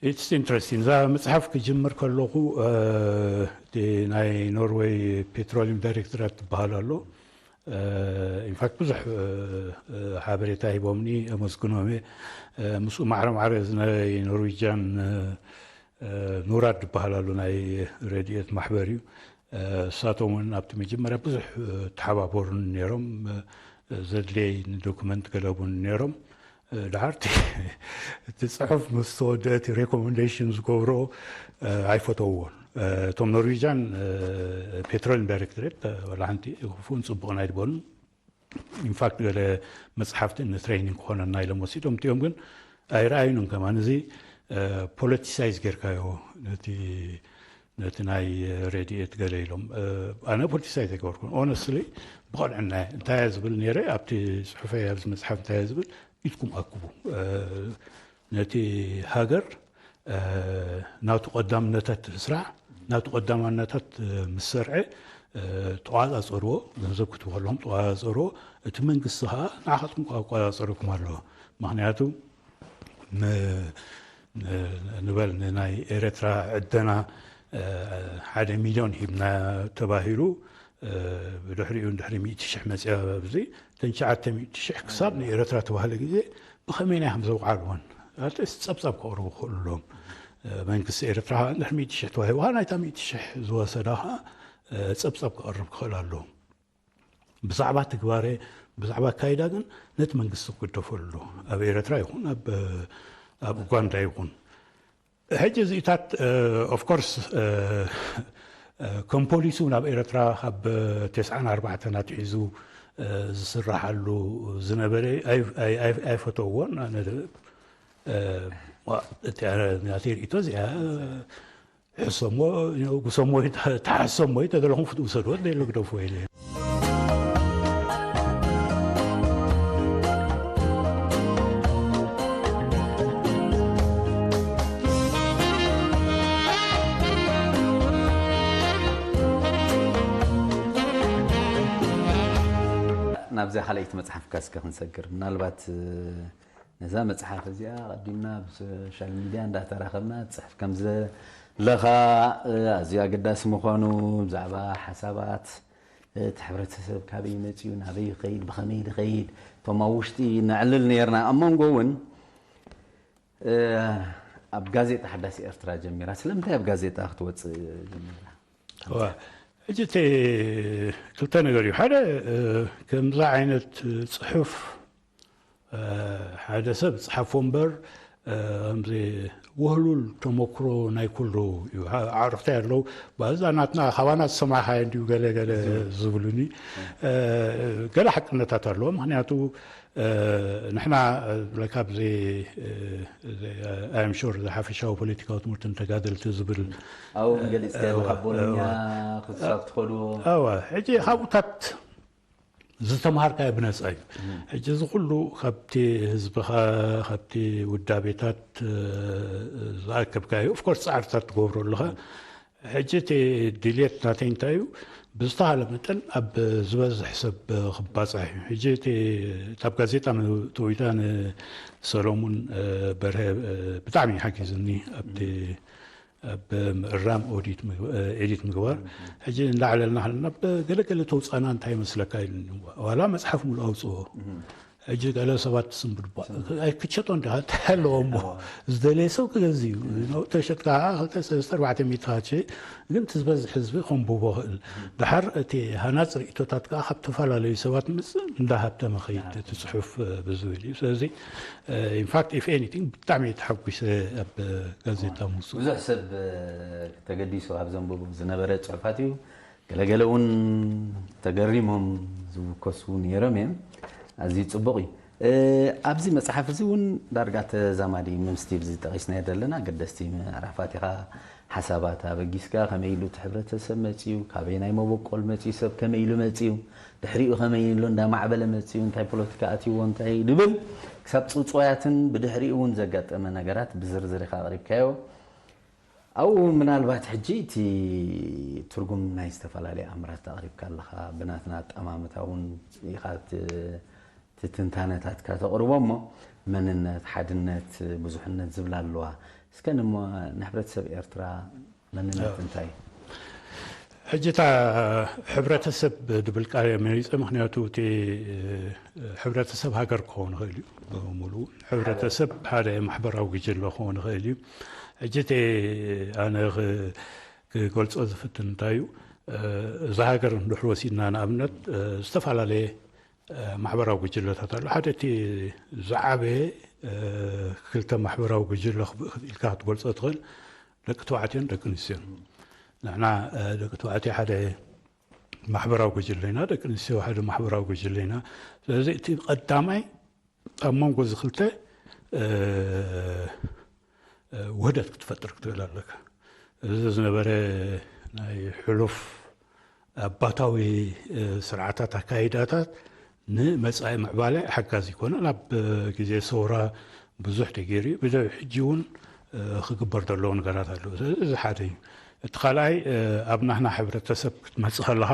It's interesting። እዛ መጽሓፍ ክጅምር ከለኹ፣ እቲ ናይ ኖርዌይ ፔትሮሊየም ዳይሬክቶራት ትበሃል ኣሎ። ኢንፋክት ብዙሕ ሓበሬታ ሂቦምኒ፣ ኣመስግኖም እየ። ምስኡ ማዕረ ማዕረ እዚ ናይ ኖርዌጅያን ኑራድ ዝበሃል ኣሎ፣ ናይ ረድኤት ማሕበር እዩ። እሳቶም እውን ኣብቲ መጀመርያ ብዙሕ ተሓባበሩን ነይሮም። ዘድልየይ ንዶክመንት ገለቡን ነይሮም። ደሓርቲ እቲ ጽሑፍ ምስ ተወደአ እቲ ሬኮመንዴሽን ዝገብሮ ኣይፈተውዎን። እቶም ኖርዌጅያን ፔትሮል ዳይሬክቶሬት ዋላ ሓንቲ ክፉእን ጽቡቕን ኣይድበሉን። ኢንፋክት ገለ መጽሓፍቲ ንትሬኒንግ ክኾነና ኢሎም ወሲዶም እቲኦም ግን ኣይረኣዩንን። ከማን እዚ ፖለቲሳይዝ ጌርካዮ ነቲ ነቲ ናይ ረድኤት ገለ ኢሎም። ኣነ ፖለቲሳይዝ ኣይገበርኩን። ኦነስትሊ ብቐንዕና እየ። እንታይ እየ ዝብል ነይረ ኣብቲ ጽሑፈይ ኣብዚ መጽሓፍ እንታይ እየ ዝብል ኢድኩም ኣክቡ። ነቲ ሃገር ናቱ ቀዳምነታት ስራሕ ናቱ ቀዳማነታት ምስ ሰርዐ ተቋጻጸርዎ፣ ገንዘብ ክትበሎም ተቋጻጸርዎ። እቲ መንግስቲ ከዓ ንዓኻትኩም ክቆጻጸረኩም ኣለዎ። ምክንያቱ ንበል ንናይ ኤረትራ ዕደና ሓደ ሚልዮን ሂብና ተባሂሉ፣ ብድሕሪኡ ድሕሪ ሚእቲ ሽሕ መፅያ ኣብዚ እተን ትሽዓተ ሚእቲ ሽሕ ክሳብ ንኤረትራ ተባህለ ግዜ ብኸመይ ናይ ከም ዘውዓልወን ኣትሊስት ፀብፃብ ከቕርቡ ክኽእሉ ኣለዎም። መንግስቲ ኤረትራ ከዓ ድሕሪ ሚእቲ ሽሕ ተዋሂቡ ከዓ ናይታ ሚእቲ ሽሕ ዝወሰዳ ከዓ ፀብፃብ ከቕርብ ክኽእል ኣለዎ። ብዛዕባ ትግባረ ብዛዕባ ኣካይዳ ግን ነቲ መንግስቲ ክግደፈሉ ኣለዎ። ኣብ ኤረትራ ይኹን ኣብ ኣብ ኡጋንዳ ይኹን ሕጂ እዚኢታት ኦፍኮርስ ከም ፖሊሲ እውን ኣብ ኤረትራ ካብ ተስዓን ኣርባዕተን ኣትሒዙ ዝስራሓሉ ዝነበረ ኣይፈተውዎን። እቲ ናተይ ርእቶ እዚኣ ሕሰሞ ጉሰሞ ተሓሰሞ ተደለኹም ፍትውሰድዎ ደሎ ግደፍዎ ኢለ። ናብዚኣ ካልኣይቲ መፅሓፍካ እስከ ክንሰግር ምናልባት ነዛ መፅሓፍ እዚኣ ቀዲምና ብሶሻል ሚድያ እንዳተራኸብና ትፅሕፍ ከም ዘለኻ ኣዝዩ ኣገዳሲ ምዃኑ ብዛዕባ ሓሳባት እቲ ሕብረተሰብ ካበይ መጺኡ፣ ናበይ ይኸይድ፣ ብኸመይ ይኸይድ፣ እቶም ኣብ ውሽጢ ነዕልል ነይርና። ኣብ መንጎ እውን፣ እ፣ ኣብ ጋዜጣ ሓዳስ ኤርትራ ጀሚራ። ስለምንታይ ኣብ ጋዜጣ ክትወጽእ ጀሚራ? እዋ፣ ሕጂ እቲ ክልተ ነገር እዩ። ሓደ፣ እ፣ ከምዛ ዓይነት ጽሑፍ፣ እ፣ ሓደ ሰብ ዝጸሓፎ እምበር፣ እ፣ ከምዚ ውህሉል ተመክሮ ናይ ኩሉ እዩ። ዓ-፣ ኣዕሩኽቲ ኣለዉ፣ ባዛ ናትና፣ ካባና ዝሰማዕኻዮ እንድዩ ገለ ገለ ዝብሉኒ። እ፣ ገለ ሓቅነታት ኣለዎ። ምኽንያቱ፣ እ፣ ንሕና፣ እ፣ ዝብለካ ብዘይ፣ እ፣ ዘይ-፣ I am sure ዝሓፈሻዊ ፖለቲካዊ ትምህርትን ተጋደልቲ ዝብል ኣብኡ እውን ገሊጽካዮ፣ ካብ ቦሎኛ ክሳብ ትኸድዎ። እወ፣ ሕጂ ካብኡታት ዝተምሃርካዮ ብነጻ እዩ። ሕጂ እዚ ኩሉ ካብቲ ህዝብኻ፣ ካብቲ ውዳቤታት፣ እ፣ ዝኣከብካዮ፣ of course፣ ጻዕርታት ትገብሮ ኣለኻ። ሕጂ እቲ ድልየት ናተይ እንታይ እዩ? ብዝተኻለ መጠን ኣብ ዝበዝሕ ሰብ ክባጻሕ እዩ። ሕጂ እቲ፣ እታ ኣብ ጋዜጣ ተወይታ ንሰሎሙን፣ እ፣ በርሀ፣ እ፣ ብጣዕሚ ሓጊዝኒ ኣብቲ ኣብ ምእራም ኦዲት ምግባ-፣ ኤዲት ምግባር። ሕጂ እንዳዕለልና ከለና ብገለገለ ተውፃና እንታይ ይመስለካ ኢሉኒ። ዋላ መፅሓፍ ሙሉ ኣውፅኦ። ሕጂ ገለ ሰባት ትስንብድ ባ-፣ ኣይ ክትሸጦ እንዲኻ እንታይ ኣለዎ እሞ? ዝደለየ ሰብ ክገዝ እዩ። ተሸጥካ ከዓ ክልተ፣ ሰለስተ፣ ኣርባዕተ ሚእቲ ካቼ፣ ግን እቲ ዝበዝሕ ህዝቢ ከንብቦ ክእል። ድሓር እቲ ሃናፅ ርእቶታት ከዓ ካብ ዝተፈላለዩ ሰባት ምፅእ እንዳሃብተ መኸይድ እቲ ፅሑፍ፣ እ፣ ብዝብል እዩ። ስለዚ፣ እ፣ in fact, if anything፣ ብጣዕሚ እየ ተሓጒሰ ኣብ ጋዜጣ ምውፅኡ። ብዙሕ ሰብ፣ እ፣ ተገዲሱ ኣብ ዘንብቡ ዝነበረ ፅሑፋት እዩ። ገለገለ እውን ተገሪሞም ዝውከሱ ነይሮም እዮም። ኣዝዩ ፅቡቕ እዩ። እ፣ ኣብዚ መፅሓፍ እዚ እውን ዳርጋ ተዛማዲ፣ ምስቲ ብዚ ጠቒስናዮ ዘለና ኣገደስቲ ምዕራፋት ኢኻ ሓሳባት ኣበጊስካ፣ ከመይ ኢሉ እቲ ሕብረተሰብ መፅዩ፣ ካበየናይ መበቆል መፅዩ፣ ሰብ ከመይ ኢሉ መፅዩ፣ ድሕሪኡ ከመይ ኢሉ እንዳማዕበለ መፅዩ፣ እንታይ ፖለቲካ ኣትይዎ፣ እንታይ ድብል፣ ክሳብ ፅውፅዋያትን ብድሕሪኡ እውን ዘጋጠመ ነገራት ብዝርዝር ኢኻ ኣቕሪብካዮ። ኣብኡ ምናልባት ሕጂ እቲ ትርጉም ናይ ዝተፈላለዩ ኣምራት ኣቕሪብካ ኣለኻ፣ ብናትና ኣጠማምታ እውን ኢኻ እቲ፣ እቲ ትንታነታትካ ተቕርቦ እሞ፣ መንነት፣ ሓድነት፣ ብዙሕነት ዝብላ ኣለዋ። እስከ ንሞ-፣ ንሕብረተሰብ ኤርትራ መንነት እንታይ እዩ? ሕጂ እታ ሕብረተሰብ ድብል ቃል እየ መሪጸ፣ ምኽንያቱ እቲ ሕብረተሰብ ሃገር ክኸውን ይኽእል እዩ፣ ብምሉኡ ሕብረተሰብ ሓደ ማሕበራዊ ጉጅለ ክኸውን ይኽእል እዩ። ሕጂ እቲ ኣነ ክ-፣ ክገልጾ ዝፍትን እንታይ እዩ፣ እዛ ሃገር እንድሕር ወሲድና ንኣብነት፣ ዝተፈላለየ ማሕበራዊ ጉጅለታት ኣሎ። ሓደ እቲ ዝዓበየ ክልተ ማሕበራዊ ጉጅለ ክብ-፣ ኢልካ ክትገልጾ ትኽእል፣ ደቂ ተባዕትዮን ደቂ ኣንስትዮን። ንሕና፣ እ፣ ደቂ ተባዕትዮ ሓደ ማሕበራዊ ጉጅለ ኢና፣ ደቂ ኣንስትዮ ሓደ ማሕበራዊ ጉጅለ ኢና። ስለዚ እቲ ቀዳማይ ኣብ መንጎ እዚ ክልተ፣ እ፣ እ፣ ውህደት ክትፈጥር ክትክእል ኣለካ። እዚ ዝነበረ ናይ ሕሉፍ ኣባታዊ፣ እ፣ ስርዓታት ኣካይዳታት ንመጻኢ ምዕባለ ሓጋዚ ኣይኮነን። ኣብ ግዜ ሰውራ ብዙሕ ተገይሩ እዩ። ብደ-፣ ሕጂ እውን፣ እ፣ ክግበር ዘለዎ ነገራት ኣለዉ። እዚ ሓደ እዩ። እቲ ካልኣይ፣ እ፣ ኣብ ናህና ሕብረተሰብ ክትመጽእ ከለኻ፣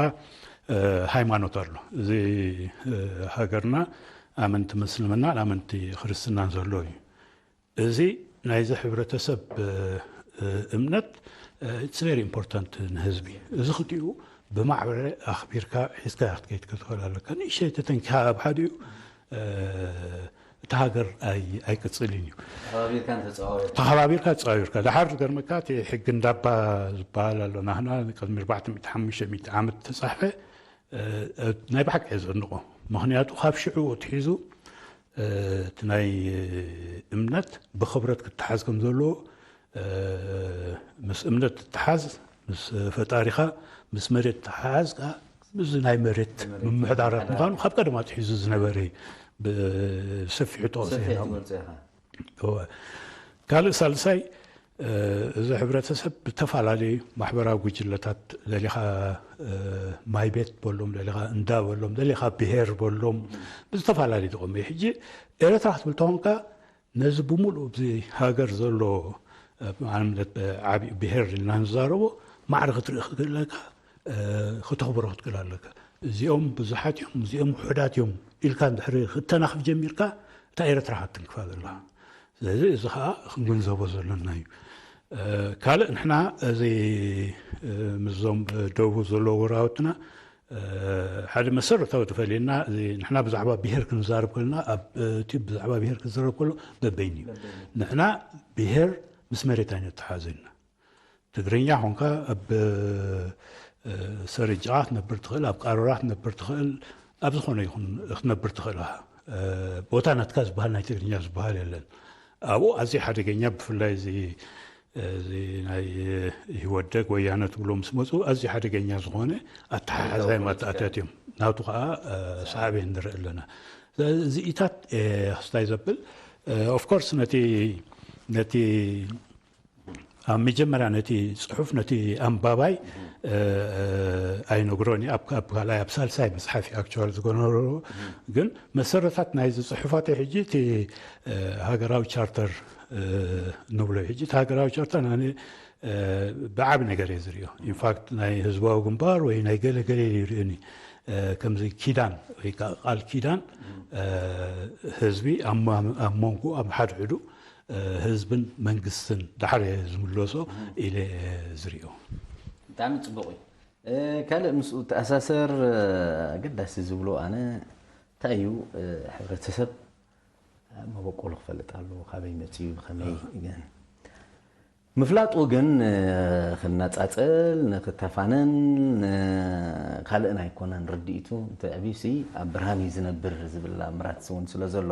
እ፣ ሃይማኖት ኣሎ። እዚ፣ እ፣ ሃገርና ኣመንቲ ምስልምናን ኣመንቲ ክርስትናን ዘሎ እዩ። እዚ ናይዚ ሕብረተሰብ፣ እ፣ እ፣ እምነት፣ እ፣ it's very important ንህዝቢ። እዚ ክልቲኡ ብማዕበለ ኣኽቢርካ ሒዝካ ክትከይድ ክትኽእል ኣለካ። ንእሽተይ ተተንኪኻ ኣብ ሓዲኡ፣ እ፣ እቲ ሃገር ኣይ-፣ ኣይቅጽልን እዩ። ተኸባቢርካ እንተጸዋወርካ። ተኸባቢርካ ተጸዋዊርካ። ደሓር ዝገርመካ እቲ ሕጊ እንዳባ ዝበሃል ኣሎ። ናህና ቅድሚ ኣርባዕተ ሚእቲ ሓሙሽተ ሚእቲ ዓመት ተጻሕፈ፣ እ፣ እ፣ ናይ ብሓቂ እየ ዘድንቖ። ምኽንያቱ ካብ ሽዑ ኣትሒዙ፣ እ፣ እቲ ናይ እምነት ብኽብረት ክተሓዝ ከም ዘለዎ፣ እ፣ ምስ እምነት ትተሓዝ፣ ምስ ፈጣሪኻ፣ ምስ መሬት ትተሓዝ ከኣ፣ ምስዚ ናይ መሬት መሬት ምምሕዳራት ምዃኑ ካብ ቀደም ኣትሒዙ ዝነበረ እዩ። ብሰፊሑ ጠቕሰ ሰፊሕ ኢና። ትገልጾ ኢኻ። እወ። ካልእ ሳልሳይ፣ እ፣ እዚ ሕብረተሰብ ብተፈላለዩ ማሕበራዊ ጉጅለታት፣ ደሊኻ፣ እ፣ ማይ ቤት በሎም፣ ደሊኻ እንዳ በሎም፣ ደሊኻ ብሄር በሎም፣ ብዝተፈላለዩ ተቐመዩ። ሕጂ ኤረትራ ክትብል ተኾንካ፣ ነዚ ብምሉእ ኣብዚ ሃገር ዘሎ፣ እ፣ ንኣብነት፣ እ፣ ዓብዪ ብሄር ኢልና ንዛረቦ፣ ማዕረ ክትርኢ ክትክእል ኣለካ፣ እ፣ ክተኽብሮ ክትክእል ኣለካ። እዚኦም ብዙሓት እዮም፣ እዚኦም ውሑዳት እዮም ኢልካ እንድሕሪ ክተናኽፍ ጀሚርካ፣ እታ ኤረትራ ኢኻ ትትንክፋ ዘለኻ። ስለዚ እዚ ኸኣ ክንግንዘቦ ዘሎና እዩ። እ፣ ካልእ ንሕና እዚ፣ እ፣ ምስዞም ደቡብ ዘለዉ ጎረባብትና፣ ሓደ መሰረታዊ ተፈልየና፣ እዚ ንሕና ብዛዕባ ብሄር ክንዛረብ ከለና፣ ኣብ እቲ ብዛዕባ ብሄር ክዛረብ ከሎ በበይኑ እዩ። ንሕና ብሄር ምስ መሬት ኣይነተሓዘና። ትግርኛ ኾንካ ኣብ ሰረጃ ክትነብር ትኽእል፣ ኣብ ቃሮራ ክትነብር ትኽእል፣ ኣብ ዝኾነ ይኹን ክትነብር ትኽእል ኢኻ። ቦታ ናትካ ዝበሃል ናይ ትግርኛ ዝበሃል የለን። ኣብኡ ኣዝዩ ሓደገኛ፣ ብፍላይ እዚ እዚ ናይ ኢህወደግ ወያነ ትብሎ ምስ መፁ ኣዝዩ ሓደገኛ ዝኾነ ኣተሓሕዛ እዮም ኣተኣታትዮም። ናቱ ከዓ ሳዕቤን ንርኢ ኣለና። እዚኢታት ክስታይ ዘብል ኦፍኮርስ ነቲ ነቲ ኣብ መጀመርያ ነቲ ፅሑፍ ነቲ ኣንባባይ ኣይነግሮን እዩ። ኣብ ካልኣይ ኣብ ሳልሳይ መፅሓፍ እዩ ኣክቹዋል ዝገነሮ። ግን መሰረታት ናይዚ ፅሑፋት ሕጂ እቲ ሃገራዊ ቻርተር ንብሎ ሕጂ እቲ ሃገራዊ ቻርተር ኣነ ብዓቢ ነገር እየ ዝሪኦ። ኢንፋክት ናይ ህዝባዊ ግንባር ወይ ናይ ገለ ገለ ይርእኒ ከምዚ ኪዳን ወይ ከዓ ቃል ኪዳን ህዝቢ ኣብ መንጎ ኣብ ሓድሕዱ ህዝብን መንግስትን ዳሕር ዝምለሶ ኢለ ዝሪኦ። ብጣዕሚ ፅቡቅ እዩ። ካልእ ምስኡ ተኣሳሰር ኣገዳሲ ዝብሎ ኣነ እንታይ እዩ፣ ሕብረተሰብ መበቆሉ ክፈልጥ ኣለዎ፣ ካበይ መፅዩ፣ ብኸመይ። ምፍላጡ ግን ንክናፃፀል ንክተፋነን ካልእን ኣይኮነን። ርድኢቱ እንተዕብዩሲ ኣብ ብርሃን እዩ ዝነብር ዝብል ኣምራት እውን ስለ ዘሎ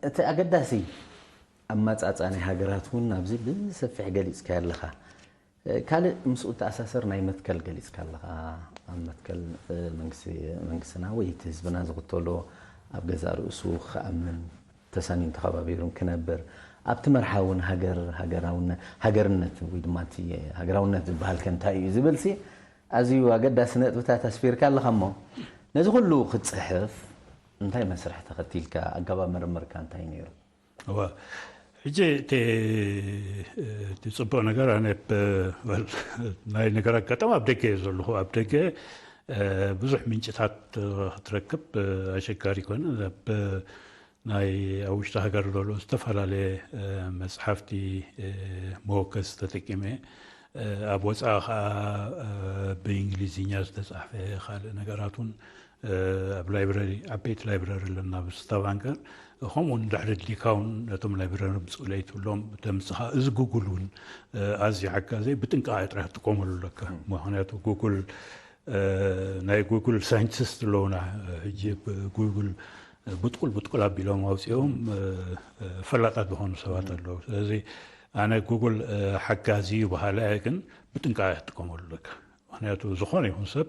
እቲ ኣገዳሲ ኣመፃፅኣ ናይ ሃገራት እውን ኣብዚ ብሰፊሕ ገሊፅካዮ ኣለኻ። ካልእ ምስኡ ተኣሳሰር ናይ መትከል ገሊፅካ ኣለኻ። ኣብ መትከል መንግስትና ወይ እቲ ህዝብና ዝኽተሎ ኣብ ገዛእ ርእሱ ክኣምን ተሳኒን ተኸባቢሩን ክነብር ኣብቲ መርሓ እውን ሃገር ሃገራውነት ሃገርነት ወይ ድማ እቲ ሃገራውነት ዝበሃል ከ እንታይ እዩ ዝብል ሲ ኣዝዩ ኣገዳሲ ነጥብታት ኣስፊርካ ኣለኻ እሞ ነዚ ኩሉ ክትፅሕፍ እንታይ መስርሕ ተኸቲልካ ኣገባብ ምርምርካ እንታይ ነይሩ? እዋ ሕጂ እቲ እቲ ፅቡቅ ነገር ኣነ ናይ ነገር ኣጋጣሚ ኣብ ደገ እየ ዘለኹ። ኣብ ደገ ብዙሕ ምንጭታት ክትረክብ ኣሸጋሪ ይኮነ። ናይ ኣብ ውሽጢ ሃገር ዘሎ ዝተፈላለየ መፅሓፍቲ መወከስ ተጠቂመ ኣብ ወፃኢ ከዓ ብእንግሊዝኛ ዝተፃሕፈ ካልእ ነገራት እውን ኣብ ላይብረሪ ዓበይቲ ላይብረሪ ኣለና ኣብ ስታቫንገር። ከምኡ እውን ድሕሪ ድሊካ እውን ነቶም ላይብረሪ ምፅኡ ለይትብሎም ተምፅኻ እዚ ጉጉል እውን ኣዝዩ ሓጋዘ። ብጥንቃቄ ጥራሕ ትጥቀመሉ ኣለካ። ምክንያቱ ጉጉል ናይ ጉግል ሳይንቲስት ኣለውና። ሕጂ ጉግል ብጥቁል ብጥቁል ኣቢሎም ኣውፅኦም ፈላጣት ዝኾኑ ሰባት ኣለዉ። ስለዚ ኣነ ጉግል ሓጋዚ እዩ በሃሊ ኣየ፣ ግን ብጥንቃቄ ክትጥቀመሉ ኣለካ። ምክንያቱ ዝኾነ ይኹን ሰብ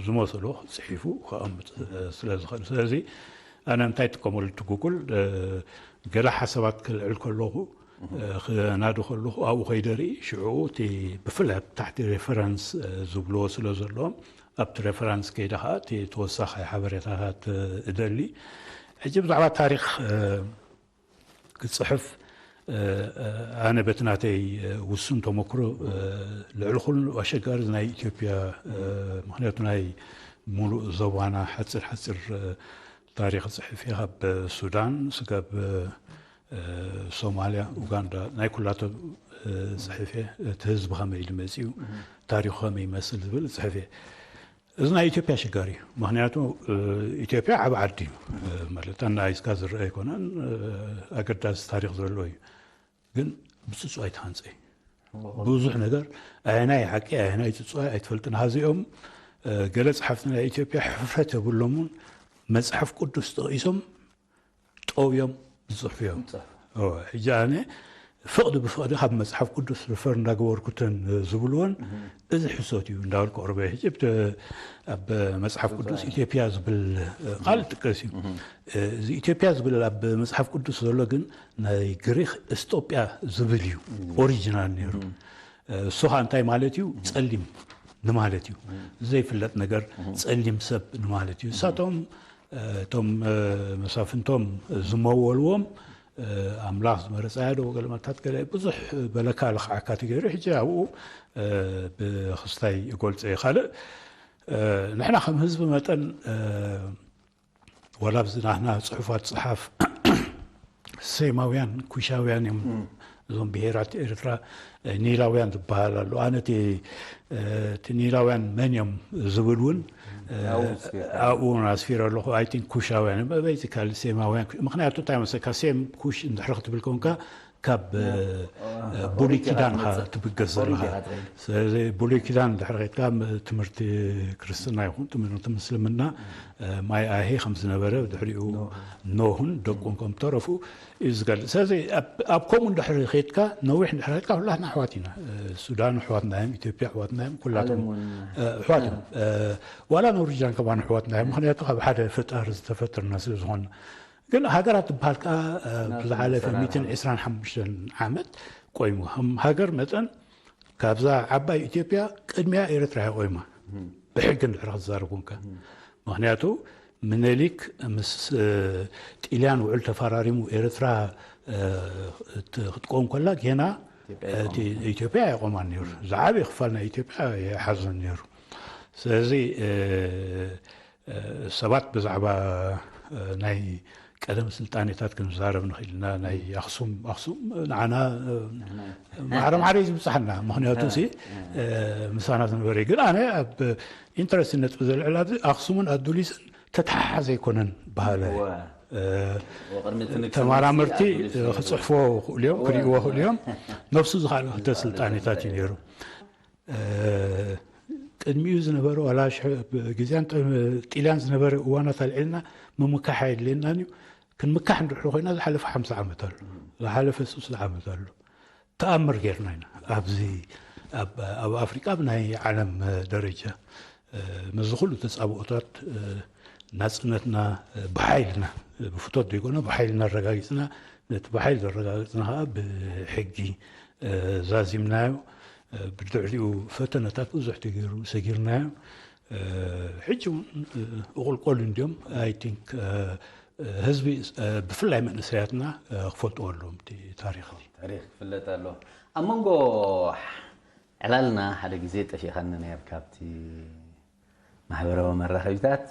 ዝመሰሎ ፅሒፉ ከቐምጥ ስለ ዝኽእል። ስለዚ ኣነ እንታይ ትጥቀመሉ እቲ ጉግል ገለ ሓሳባት ክልዕል ከለኹ ክናዲ ከለኹ ኣብኡ ከይደ ርኢ ሽዑ እቲ ብፍላይ ኣብ ታሕቲ ሬፈረንስ ዝብልዎ ስለ ዘለዎም ኣብቲ ሬፈረንስ ከይደ ከዓ እቲ ተወሳኻይ ሓበሬታታት እደሊ። ሕጂ ብዛዕባ ታሪክ ክፅሕፍ ኣነ በቲ ናተይ ውሱን ተመክሮ ልዕሊ ኩሉ ኣሸጋሪ ናይ ኢትዮጵያ ምክንያቱ ናይ ሙሉእ ዞባና ሓፂር ሓፂር ታሪክ ፅሕፍ እየ ካብ ሱዳን ስጋብ ሶማልያ ኡጋንዳ ናይ ኩላቶም ፅሕፍ እየ። እቲ ህዝቢ ከመይ ኢሉ መፅኡ ታሪኩ ከመይ ይመስል ዝብል ፅሕፍ እየ። እዚ ናይ ኢትዮጵያ ኣሸጋሪ እዩ። ምክንያቱ ኢትዮጵያ ዓብ ዓዲ እዩ ማለት ኣናይዝካ ዝረአ ኣይኮነን። ኣገዳሲ ታሪክ ዘለዎ እዩ። ግን ብፅፁ ኣይተሃንፀ ብዙሕ ነገር ኣየናይ ሓቂ ኣየናይ ፅፁ ኣይትፈልጥን። ሀዚኦም ገለ ፀሓፍቲ ናይ ኢትዮጵያ ሕፍረት የብሎምን። መፅሓፍ ቅዱስ ጠቒሶም ጠውዮም ዝፅሕፉ እዮም። ሕጂ ኣነ ፍቕዲ ብፍቕዲ ካብ መፅሓፍ ቅዱስ ሪፈር እንዳገበርኩተን ዝብልወን እዚ ሕሶት እዩ እንዳበልኩ ቅርበ። ሕጂ ኣብ መፅሓፍ ቅዱስ ኢትዮጵያ ዝብል ቃል ይጥቀስ እዩ። እዚ ኢትዮጵያ ዝብል ኣብ መፅሓፍ ቅዱስ ዘሎ ግን ናይ ግሪክ እስጦጵያ ዝብል እዩ ኦሪጂናል ነይሩ። እሱ ከዓ እንታይ ማለት እዩ? ፀሊም ንማለት እዩ። ዘይፍለጥ ነገር ፀሊም ሰብ ንማለት እዩ። እሳቶም እቶም መሳፍንቶም ዝመወልዎም ኣምላኽ ዝመረፃያ ዶ ገለመታት ገለ ብዙሕ በለካ ልኽዓካ ተገይሩ ሕጂ ኣብኡ ብክስታይ ይጎልፀ እዩ። ካልእ ንሕና ከም ህዝቢ መጠን ዋላ ኣብዚ ናህና ፅሑፋት ፀሓፍ ሴማውያን ኩሻውያን እዮም እዞም ብሄራት ኤርትራ ኒላውያን ዝበሃል ኣሎ። ኣነ እቲ ኒላውያን መን እዮም ዝብል እውን ኣብኡ ኣስፊረ ኣለኹ። ኣይ ቲንክ ኩሻውያን በይቲ ካልእ ሴማውያን። ምክንያቱ እንታይ መሰካ፣ ሴም ኩሽ እንድሕር ክትብል ኮንካ ካብ ብሉይ ኪዳን ትብገስ ዘለካ። ስለዚ ብሉይ ኪዳን ድሕሪ ከድካ ትምህርቲ ክርስትና ይኹን ትምህርቲ ምስልምና ማይ ኣሄ ከም ዝነበረ፣ ድሕሪኡ ኖህን ደቁን ከም ተረፉ እዩ ዝገልጽ። ስለዚ ኣብ ከምኡ እንድሕሪ ከድካ፣ ነዊሕ እንድሕሪ ከድካ፣ ኩላትና ኣሕዋት ኢና። ሱዳን ኣሕዋትና እዮም፣ ኢትዮጵያ ኣሕዋትና እዮም፣ ኩላቶም ኣሕዋት እዮም። ዋላ ኖርጅያን ከማን ኣሕዋትና እዮም። ምክንያቱ ካብ ሓደ ፈጣሪ ዝተፈጥርና ስለ ዝኾነ። ግን ሃገራት ዝበሃል ከኣ ብዝሓለፈ ሚእትን ዕስራን ሓሙሽተን ዓመት ቆይሙ። ከም ሃገር መጠን ካብዛ ዓባይ ኢትዮጵያ ቅድሚያ ኤርትራ እያ ቆይማ፣ ብሕጊ እንድሕር ክትዛረብ ኮንካ። ምክንያቱ ምኒልክ ምስ ጢልያን ውዕል ተፈራሪሙ ኤርትራ ክትቆም ከላ፣ ጌና ኢትዮጵያ ኣይቆማን ነይሩ። ዝዓበየ ክፋል ናይ ኢትዮጵያ ይሓዘን ነይሩ። ስለዚ ሰባት ብዛዕባ ናይ ቀደም ስልጣኔታት ክንዛረብ ንኽእል ኢና። ናይ ኣኽሱም፣ ኣኽሱም ንዓና ማዕረ ማዕረ እዩ ዝብፅሓና። ምክንያቱ ሲ ምሳና ዝነበረ እዩ። ግን ኣነ ኣብ ኢንተረስቲንግ ነጥቢ ዘልዕል ኣብዚ ኣኽሱምን ኣዱሊስን ተተሓሓዘ ኣይኮነን በሃላይ። ተመራመርቲ ክፅሕፎ ክእሉ እዮም፣ ክርእይዎ ክእሉ እዮም። ነብሱ ዝኸኣለ ክልተ ስልጣኔታት እዩ ነይሩ። ቅድሚኡ ዝነበረ ዋላ ግዜያን ጢልያን ዝነበረ እዋናት ኣልዒልና ምምካሕ ኣየድልየናን እዩ። ክንምካሕ እንድሕር ኮይና ዝሓለፈ ሓምሳ ዓመት ኣሎ፣ ዝሓለፈ ስሱት ዓመት ኣሎ። ተኣምር ጌርና ኢና። ኣብዚ ኣብ ኣፍሪቃ ብናይ ዓለም ደረጃ ምስዚ ኩሉ ተጻብኦታት ናጽነትና ብሓይልና፣ ብፍቶት ዘይኮነ ብሓይልና ኣረጋጊጽና። ነቲ ብሓይሊ ዘረጋገጽና ከዓ ብሕጊ ዛዚምናዮ። ብድሕሪኡ ፈተነታት ብዙሕ ተገይሩ ሰጊርናዮ። ሕጂ እውን እቕልቀሉ እንዲዮም። ኣይ ቲንክ ህዝቢ ብፍላይ መንእሰያትና ክፈልጥዎ ኣለዎም እቲ ታሪኽ። ታሪኽ ክፍለጥ ኣሎ። ኣብ መንጎ ዕላልና ሓደ ግዜ ጠፊእኻኒ ነይርካ ኣብቲ ማሕበራዊ መራኸቢታት።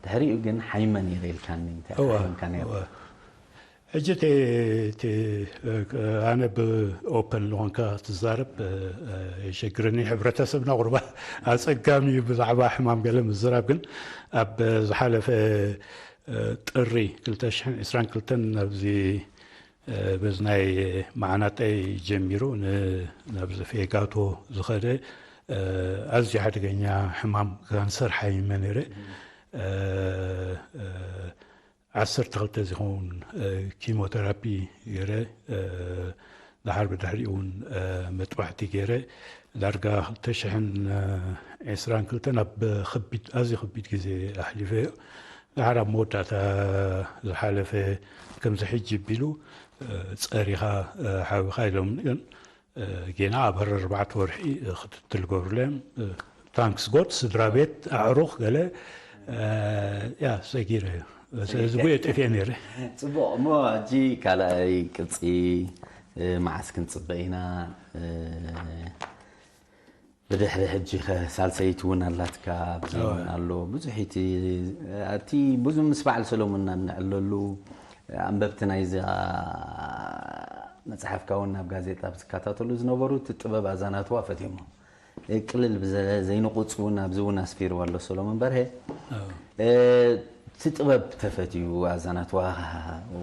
ድሕሪኡ ግን ሓይመ ነይረ ኢልካኒ። እንታይ ሓይምካ ነይሩ? ሕጂ ኣነ ብኦፐን ዝኾንካ ትዛረብ የሸግረኒ። ሕብረተሰብና ቁርባ ኣፀጋሚ እዩ ብዛዕባ ሕማም ገለ ምዝራብ። ግን ኣብ ዝሓለፈ ጥሪ ክልተ ሽሕን ዕስራን ክልተን ናብዚ በዚ ናይ መዓናጠይ ጀሚሩ ናብዚ ፌጋቶ ዝኸደ ኣዝዩ ሓደገኛ ሕማም ካንሰር ሓይመ ነይረ። ዓሰርተ ክልተ ዝኸውን ኪሞቴራፒ ገይረ፣ ድሓር ብድሕሪኡ እውን መጥባሕቲ ገይረ። ዳርጋ ክልተ ሽሕን ዕስራን ክልተን ኣብ ከቢድ፣ ኣዝዩ ከቢድ ግዜ ኣሕሊፈዮ። ድሓር ኣብ መወዳእታ ዝሓለፈ ከምዚ ሕጂ ቢሉ ጸሪኻ ሓዊኻ ኢሎም፣ ግን ጌና ኣብ ህሪ ኣርባዕተ ወርሒ ክትትል ገብሩለዮም። ታንክስ ጎድ፣ ስድራ ቤት፣ ኣዕሩኽ ገለ ያ ሰጊረ። ስለዚ ጉየ ጠፊኤ ነይረ። ጽቡቕ እሞ፣ ሕጂ ካልኣይ ቅጺ መዓስ ክንጽበ ኢና? ብድሕሪ ሕጂ ኸ ሳልሰይቲ እውን ኣላትካ፣ ኣብዚ እውን ኣሎ ብዙሕ። እቲ፣ እቲ ብዙ ምስ በዓል ሰሎሞን ናብ ንዕለሉ፣ ኣንበብቲ ናይዛ መጽሓፍካ እውን ናብ ጋዜጣ ኣብ ዝከታተሉ ዝነበሩ፣ እቲ ጥበብ ኣዛናትዋ ፈትዮሞ። ቅልል ብዘ-፣ ዘይንቑጽ እውን ኣብዚ እውን ኣስፊርዋ ኣሎ ሰሎሞን በርሄ። እቲ ጥበብ ተፈትዩ ኣዛናትዋ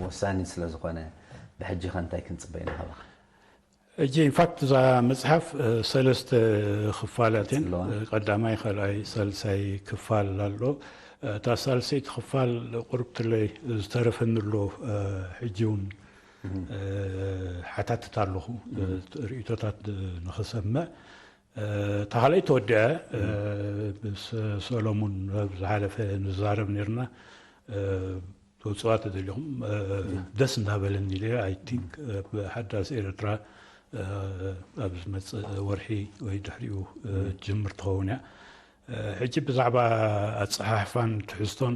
ወሳኒ ስለ ዝኾነ፣ ብሕጂ ኸ እንታይ ክንጽበ ኢና ካባኻ? ሕጂ ኢንፋክት እዛ መጽሓፍ ሰለስተ ክፋላት እየን። ቀዳማይ፣ ካልኣይ፣ ሳልሳይ ክፋል ኣሎ። እታ ሳልሰይቲ ክፋል ቁርብትለይ ዝተረፈኒ ኣሎ። ሕጂ እውን ሓታትት ኣለኹ ርእይቶታት ንኽሰምዕ። እታ ካልኣይ ተወዲኣ፣ ምስ ሰሎሙን ኣብ ዝሓለፈ ንዛረብ ነርና። ተውፅዋ ተደሊኹም ደስ እንዳበለኒ ኢለ። ኣይ ቲንክ ሓዳስ ኤርትራ ኣብ ዝመፅእ ወርሒ ወይ ድሕሪኡ ጅምር ትኸውን እያ። ሕጂ ብዛዕባ ኣፀሓሕፋን ትሕዝቶን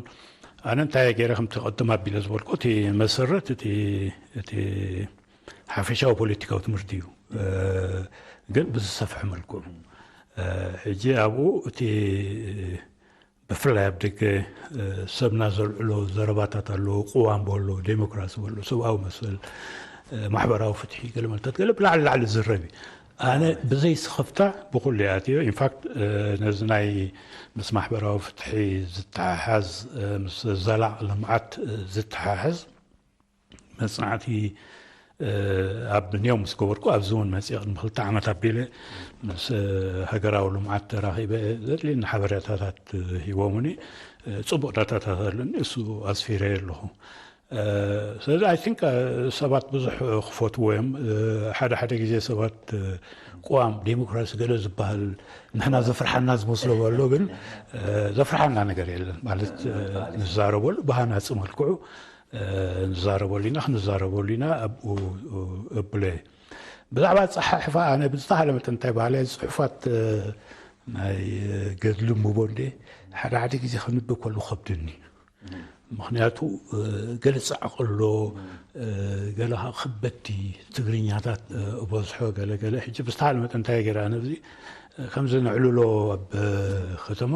ኣነ እንታይ ገይረ ከምቲ ቅድም ኣቢለ ዝበልኩ፣ እቲ መሰረት እቲ፣ እቲ ሓፈሻዊ ፖለቲካዊ ትምህርቲ እዩ። ግን ብዝሰፍሐ መልክዑ ሕጂ ኣብኡ እቲ ብፍላይ ኣብ ደገ፣ እ፣ ሰብና ዘልዕሎ ዘረባታት ኣሎ፣ ቅዋም በሎ፣ ዴሞክራሲ በሎ፣ ሰብኣዊ መሰል፣ ማሕበራዊ ፍትሒ ገለ መልታት ገለ ብላዕሊ ላዕሊ ዝረብ እዩ። ኣነ ብዘይ ስኽፍታ ብኩሉ ይኣትዮ። ኢንፋክት ነዚ ናይ ምስ ማሕበራዊ ፍትሒ ዝተሓሓዝ፣ ምስ ዘላቕ ልምዓት ዝተሓሓዝ መጽናዕቲ ኣብ ኒው ምስ ገበርኩ፣ ኣብዚ እውን መጽእ ቅድሚ ክልተ ዓመት ኣቢለ ምስ ሃገራዊ ልምዓት ተራኺበ፣ ዘድልየኒ ሓበሬታታት ሂቦምኒ። ጽቡቕ ዳታታት ኣለኒ፣ እሱ ኣስፊረ ኣለኹ። ስለዚ ኣይ ቲንክ ሰባት ብዙሕ ክፈትዎ እዮም። ሓደ ሓደ ግዜ ሰባት ቅዋም ዴሞክራሲ ገለ ዝበሃል ንሕና ዘፍርሓና ዝመስሎም ኣሎ፣ ግን ዘፍርሓና ነገር የለን። ማለት ንዛረበሉ ብሃናፂ መልክዑ ንዛረበሉ ኢና፣ ክንዛረበሉ ኢና። ኣብኡ እብለ ብዛዕባ ኣፀሓሕፋ ኣነ ብዝተሃለ መጠን እንታይ ባህለ ፅሑፋት ናይ ገድሊ ምቦ እንደ ሓደ ሓደ ግዜ ክንብብ ከሉ ከብድኒ። ምክንያቱ ገለ ፃዕቂ ኣሎ፣ ገለ ከዓ ከበድቲ ትግርኛታት እበዝሖ ገለ ገለ። ሕጂ ብዝተሃለ መጠን እንታይ ገይረ ኣነ እዚ ከምዚ ነዕልሎ ኣብ ከተማ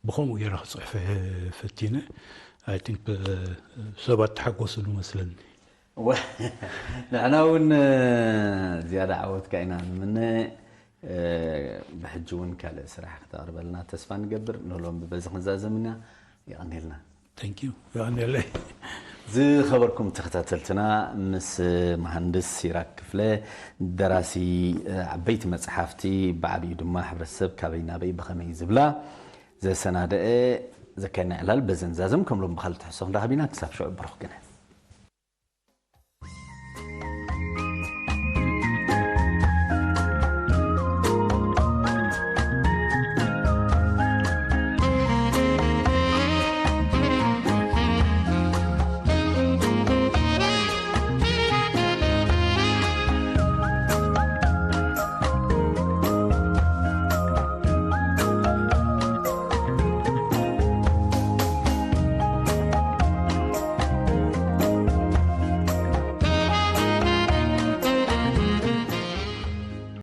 ብከምኡ ገይረ ክፅሕፈ ፈቲነ። ኣይ ቲንክ ሰባት ተሓጎስሉ መስለኒ። ንሕና እውን ዝያዳ ዓወትካ ኢና ንምነ። ብሕጂ እውን ካልእ ስራሕ ክተቕርበልና ተስፋ ንገብር። ንሎም ብበዚ ክንዛዘም ኢና። የቐንየልና። Thank you። የቐንየለይ። ዝኸበርኩም ተኸታተልትና፣ ምስ መሃንድስ ሲራክ ክፍለ፣ ደራሲ ዓበይቲ መጽሓፍቲ፣ ብዓቢኡ ድማ ሕብረተሰብ ካበይ ናበይ ብኸመይ ዝብላ ዘሰናደአ ዘካየድና ዕላል በዘን ዛዘም። ከም ሎም ብኻልእ ትሕዝቶ ክንራኸብ ኢና። ክሳብ ሽዑ ብሩኽ ግነ።